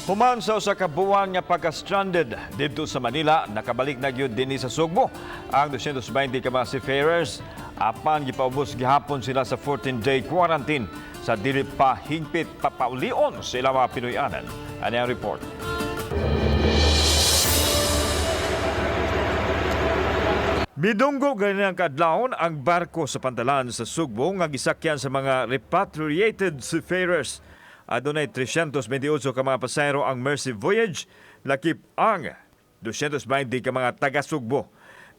Human sa usa ka buwan nga pagka-stranded didto sa Manila, nakabalik na gyud dinhi sa Sugbo ang 220 ka mga seafarers, apan gipaubos gihapon sila sa 14-day quarantine sa dili pa hingpit papaulion sa ilang mga Pinoyanan. Ano ang report? Midunggo gani ang kadlawon ang barko sa pantalan sa Sugbo nga gisakyan sa mga repatriated seafarers. Adunay 328 ka mga pasahero ang Mercy Voyage, lakip ang 220 ka mga taga Sugbo.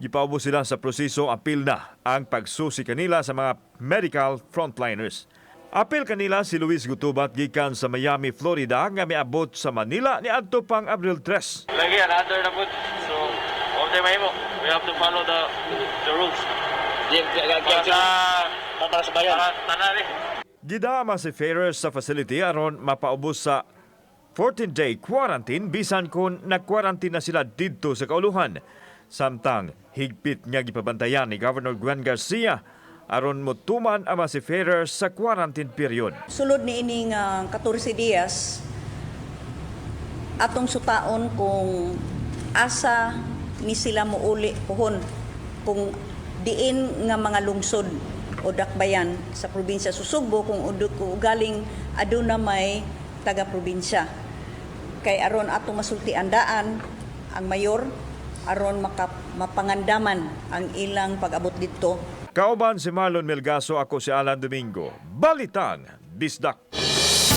Gipaubos sila sa proseso, apil na ang pagsusi kanila sa mga medical frontliners. Apil kanila si Luis Gutubat gikan sa Miami, Florida, nga miabot sa Manila niadto pang Abril 3. Lagi, another na pud. So, okay mahimo. We have to follow the rules. Para sa Para sa bayan. Para tanan eh. Gidama si Ferrer sa facility aron mapaubos sa 14-day quarantine bisan kung nag-quarantine na sila didto sa kauluhan. Samtang higpit nga gipabantayan ni Governor Gwen Garcia aron motuman ang mga seafarer sa quarantine period. Sulod ni ining 14 dias, atong sutaon kung asa ni sila muuli puhon, kung diin nga mga lungsod o dakbayan sa probinsya sa Sugbo kung ugaling aduna may taga-probinsya kay aron atong masulti daan ang mayor aron maka, mapangandaman ang ilang pag-abot didto. Kauban si Marlon Melgaso, ako si Alan Domingo. Balitang Bisdak.